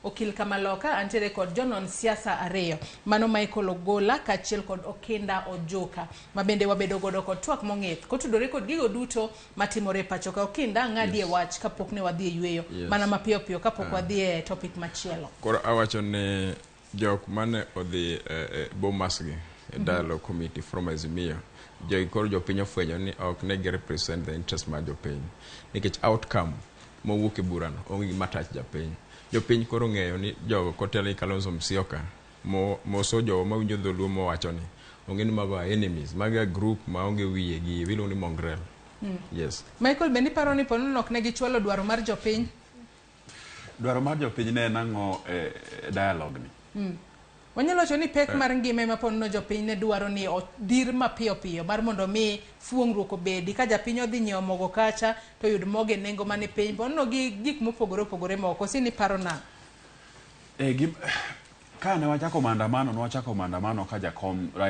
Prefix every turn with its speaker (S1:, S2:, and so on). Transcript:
S1: Okil Kamaloka antiere kod jonon siasa ariyo, mano Michael Ogola kaachiel kod Okinda Ojuka, ma bende wabedo godo kod twak mong'ith kotudore kod gigo duto matimore e pacho ka. Okinda, ng'adie wach kapok ne wadhi e yueyo. Mana mapiyo piyo kapok wadhi e topic machielo.
S2: Koro awacho ni jok mane odhi e Bomas gi e dialogue committee from Azimio, jogi koro jopiny ofwenyo ni ok ne gi represent the interest mar jopiny, nikech outcome mowuok e burano onge gima touch japiny. Jopiny koro ng'eyo ni jogo kotelo gi Kalonzo Musyoka moso jogo mawinjo dholuo mowacho ni onge ni mago are enemies, mago a group maonge wiye gi iluongo ni mongrel. Yes.
S1: Michael, bende iparo ni ponono ok ne gichwalo dwaro mar jopiny?
S3: Dwaro mar jopiny ne en ang'o e dialogue ni?
S1: Wanyalo wacho ni pek mar ngima ema ponono jopiny ne dwaro ni odhir mapiyo piyo mar mondo mi fuong'ruok obedi. Ka japiny odhi nyiewo mogo kacha to oyud mogo e nengo mani piny. Ponono gi gik mopogore opogore moko. Si ni paro nang'o?
S3: E, ka ne wachako maandamano, ne wachako maandamano ka jakom